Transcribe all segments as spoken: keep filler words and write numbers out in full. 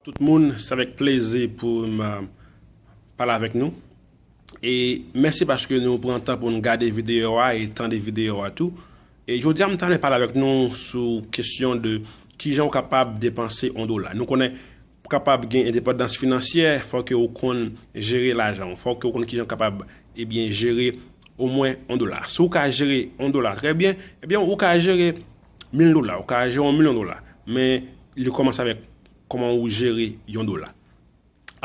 Tout moun, se avèk plezi pou m pale avèk nou. E mèsi paske nou pran tan pou n gade videyo a e tande videyo a tou. E jodi a, m ta renmen pale avèk nou sou kesyon de kijan w kapab depanse yon dola. Nou konnen, pou kapab gen endepandans finansyè, fò ke w konn jere lajan w. Fò ke w konn kijan w kapab, ebyen, jere omwen yon dola. Si w ka jere yon dola trè byen, ebyen, ou ka jere mil dola, ou ka jere yon milyon dola. Men, li kòmanse avèk kòman ou jere yon dola.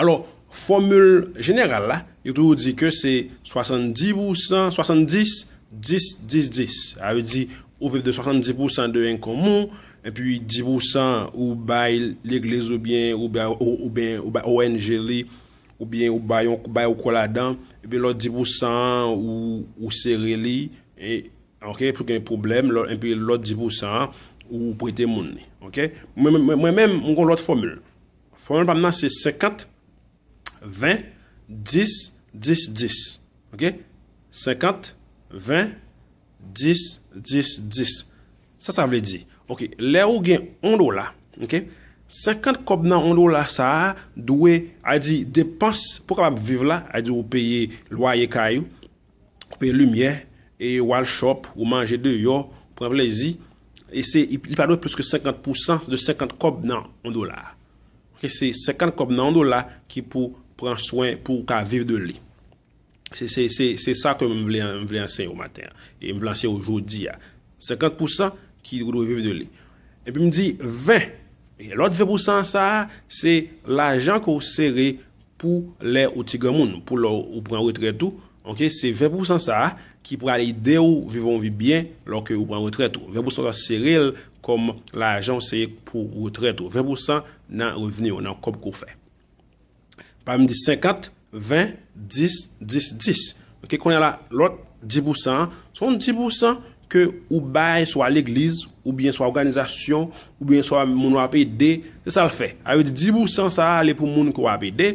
Alò, fòmil jeneral la, yo toujou di ke se swasanndis pousan, swasanndis, dis, dis, dis. Sa vle di, ou viv de swasanndis pousan de income ou, epi dis pousan ou bay legliz oubyen, ou bay, ou, oubyen ou bay O N G li, oubyen ou bay yon, bay yon kò ladan, epi lòt dis pousan an, ou, ou sere li, e, ok, pou gen pwoblèm, lò, epi lòt dis pousan an, ou prete moun li, ok? Mwen, mwen, mwen menm, mwen gon lòt fòmil. Fòmil pa m nan se senkant, ven, dis, dis, dis. Ok? Senkant, ven, dis, dis, dis. Sa sa vle di? Ok, lè ou gen yon dola, ok? Senkant kòb nan yon dola sa a dwe, a di, depans pou w kapab viv la, a di, ou peye lwaye kay ou, peye limyè, e w al shop, ou manje deyò, pran plezi, e se, li pa dwe plis ke senkant pousan de senkant kòb nan yon dola. Ok, se senkant kòb nan yon dola ki pou pran swen, pou w ka viv de li. Se, se, se, se sa ke m vle, m vle anseye w maten an. E m vle anseye w jodi a. Senkant pousan ki ou dwe viv de li. Epi m di ven. E lòt ven pousan sa a, se lajan ke w sere pou lè ou ti granmoun, pou lè ou pran retrèt ou. Ok, se ven pousan sa a ki pral ede w viv yon vi byen lè ke ou pran retrèt ou. Ven pousan sa a sere l kòm lajan w sere pou retrèt ou. Ven pousan nan revni w, nan kòb ke w fè. Pa m di senkant, ven, dis, dis, dis. Ok, kounye a la, lòt dis pousan an, se yon dis pousan ke ou bay swa legliz, oubyen swa òganizasyon, oubyen swa moun w ap ede. Se sa l fè. Sa vle di dis pousan sa a, li pou moun ke w ap ede.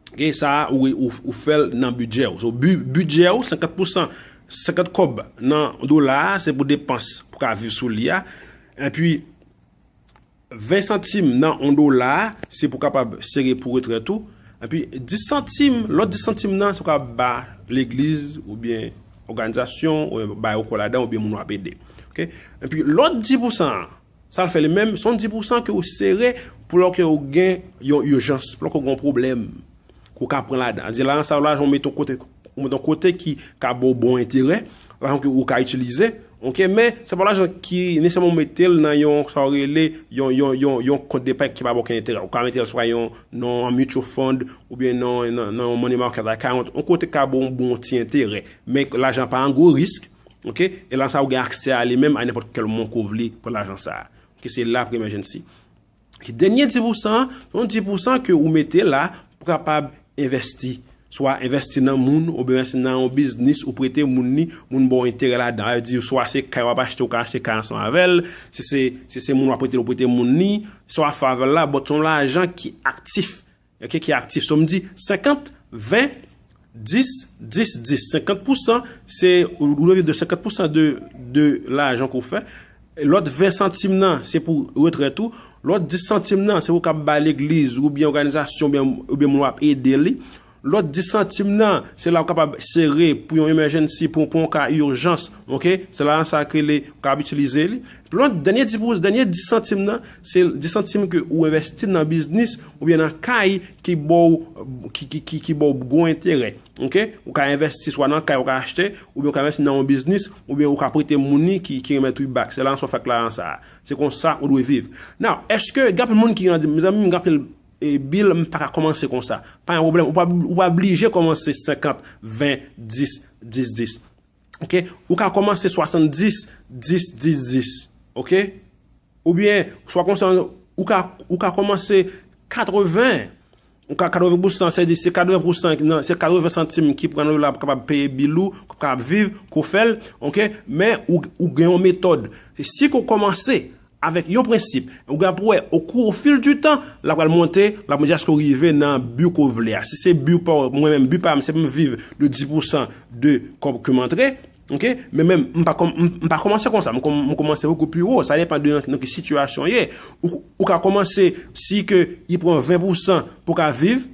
Ok, sa a, ou, ou, ou fè l nan bidjè w. So, bi-, bidjè w, senkant pousan, senkant kòb nan dola a, se pou depans, pou ka viv sou li a. Epi, ven santim nan yon dola a, se pou kapab sere pou retrèt ou. Epi dis santim, lòt dis santim nan, se pou kapab ba legliz oubyen òganizasyon, oubyen ba yo kò ladan, oubyen moun w ap ede. Ok? Epi lòt dis pousan an, sa l fè li menm, se yon dis pousan ke ou sere pou lè ke ou gen yon ijans, pou lè ke ou gen yon pwoblèm. Ke w ka pran ladan. Di lajan sa yo, lajan w mete yon kote, ou mete yon kote ki ka ba w bon enterè, lajan ke ou ka itilize, ok, men se pa lajan ki nesesèman ou mete l nan yon, sa yo rele, yon, yon, yon, yon kont depann ki pa ba w okenn enterè. Ou ka mete l swa yon, nan yon mutual fund, oubyen nan, nan, nan yon money market account, yon kote ki ka ba w yon bon ti enterè. Men lajan pa an gwo risk, ok, e lajan sa ou gen aksè a li menm a nenpòt kèl moman ke w vle pran lajan sa a. Ok, se la pou emergency. Ki dènye dis pousan an, se yon dis pousan ke ou mete la pou kapab envèsti. Swa envèsti nan moun, oubyen envèsti nan yon biznis, ou prete moun li, moun ba w enterè ladan. Sa vle di, swa se kay w ap achte, ou ka achte kay ansanm avè l, si se, si se moun w ap prete l, ou prete moun li, sa w ap fè avè l la, but se yon lajan ki aktif. Ok, ki aktif. So, m di senkant, ven, dis, dis, dis. Senkant pousan, se, ou dwe viv de senkant pousan de, de lajan ke w fè. Lòt ven santim nan, se pou retrèt ou. Lòt dis santim nan, se pou w kab bay legliz, oubyen òganizasyon, oubyen, oubyen moun w ap ede li. Lòt dis santim nan, se la ou kapab sere pou yon emergency, pou, pou yon ka ijans, ok? Se lajan sa ke li, ou kab itilize li. Lòt dènye dis pou, dènye dis santim nan, se dis santim ke ou envèsti nan biznis oubyen nan kay ki ba w, ki, ki, ki, ki ba w gwo enterè. Ok? Ou ka envèsti swa nan kay ou ka achte, oubyen ou ka envèsti nan yon biznis, oubyen ou ka prete moun li ki, ki remèt ou back. Se lajan sa w fè ak lajan sa a. Se konsa ou dwe viv. Now, èske gen anpil moun ki gen di, mezanmi, m gen anpil, e, bill, m pa ka kòmanse konsa. Pa gen pwoblèm. Ou pa, ou pa blije kòmanse senkant, ven, dis, dis, dis. Ok? Ou ka kòmanse swasanndis, dis, dis, dis. Ok? Oubyen, swa konsa, ou ka, ou ka kòmanse katreven. Ou ka katreven pousan, se di, se katreven pousan nan, se katreven santim ki pran nan dola pou kapab peye bill ou, pou kapab viv, ke w fè l, ok? Men, ou, ou gen yon metòd. E si ke w kòmanse avèk yon prensip, ou gen pou wè, o kou, au fil du temps, l ap pral monte, l ap monte jiskaske w rive nan bi ke w vle a. Si se bi pa w, mwen menm, bi pa m, se pou m viv de dis pousan de kòb ke m antre, Ok? Men menm, m pa kòm- m m pa kòmanse konsa. M kòm- m kòmanse bokou pi wo. Sa depann de nan, nan ki sitiyasyon w ye. Ou, ou ka kòmanse si ke li pran ven pousan pou ka viv.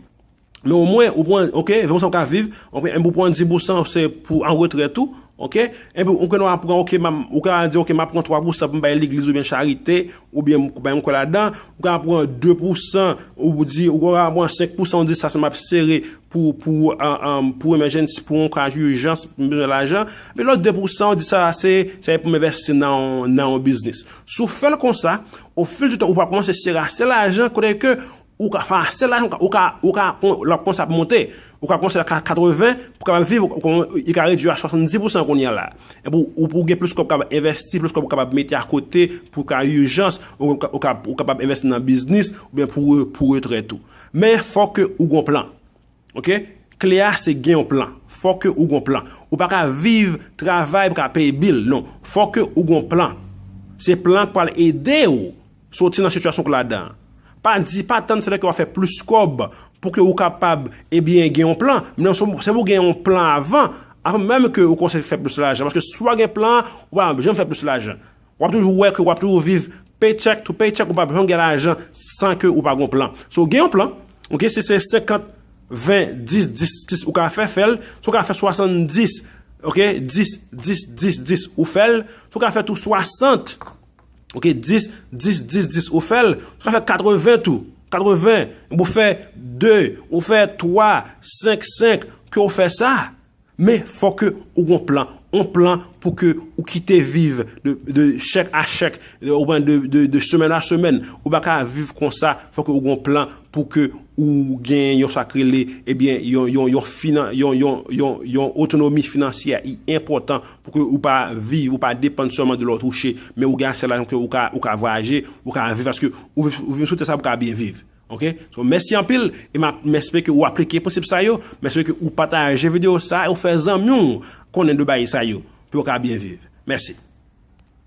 Men omwen, ou pran, ok, ven sa ou ka viv, ok, enben ou pran dis pousan, se pou an retrèt ou, ok, enben ou ka pran, ok, m a- ou ka di, ok, m a pran twa pousan pou m bay legliz oubyen charite, oubyen pou bay yon kwè ladan, ou ka pran de pousan, ou di, ou ka pran senk pousan, ou di, sa, se m ap sere pou, pou, an- an- pou emergency, pou yon ka ijans, m bezwen lajan, men lòt de pousan, ou di, sa, se, se pou m envesti nan, nan yon biznis. Si w fè l konsa, au fil du temps, ou va kòmanse sere ase lajan, kote ke ou ka fè ase lajan, ou ka, ou ka, lè w konsa ap monte, ou ka kòmanse a katreven, pou kapab viv, ou, ou, li ka redui a swasanndis pousan kounye a la. Epi ou, ou, ou gen plis kòb kapab envesti, plis kòb kapab mete akote pou ka ijans, ou, ou, ou kapab envesti nan biznis, oubyen pou, pou retrèt ou. Men fòk ke ou gon plan. Ok? Kle a se gen yon plan. Fòk ke ou gon plan. Ou pa ka viv, travay pou ka peye bil, non. Fòk ke ou gon plan. Se plan k pral ede w soti nan sitiyasyon ke w ladan an. Pa di, pa tann se lè ke w ap fè plis kòb pou ke ou kapab, ebyen, gen yon plan. Men se pou gen yon plan avan, avan menm ke ou kòmanse fè plis lajan. Paske si w pa gen plan, ou pa janm fè plis lajan. W ap toujou wè ke w ap toujou viv paycheck to paycheck, ou pa janm gen lajan san ke ou pa gon plan. So, gen yon plan, ok, si se senkant, ven, dis, dis, dis, ou ka fè, fè l. Si w ka fè swasanndis, ok, dis, dis, dis, dis, ou fè l. Si w ka fè tou swasant, ok, dis, dis, dis, dis, ou fè l. Si w ka fè katreven tou, katreven, ou fè de, ou fè twa, senk, senk, ke ou fè sa. Men fòk ke ou gon plan, yon plan pou ke ou kite viv de, de chèk a chèk, de, oubyen de, de, de semèn a semèn. Ou pa ka viv konsa, fòk ke ou gon plan pou ke ou gen yon sa k rele, ebyen, yon, yon, yon, finan, yon, yon, yon, yon otonomi finansyè. Li enpòtan pou ke ou pa viv, ou pa depann sèlman de lè w touche, men ou gen ase lajan ke ou ka, ou ka vwayaje, ou ka viv, paske ou, ou vin sou tè sa pou ka byen viv. Ok? So, mèsi anpil, e m ap- m espere ke ou aplike prensip sa yo, m espere ke ou pataje videyo sa, ou fè zanmi w konnen de bagay sa yo, pou yo ka byen viv. Mèsi.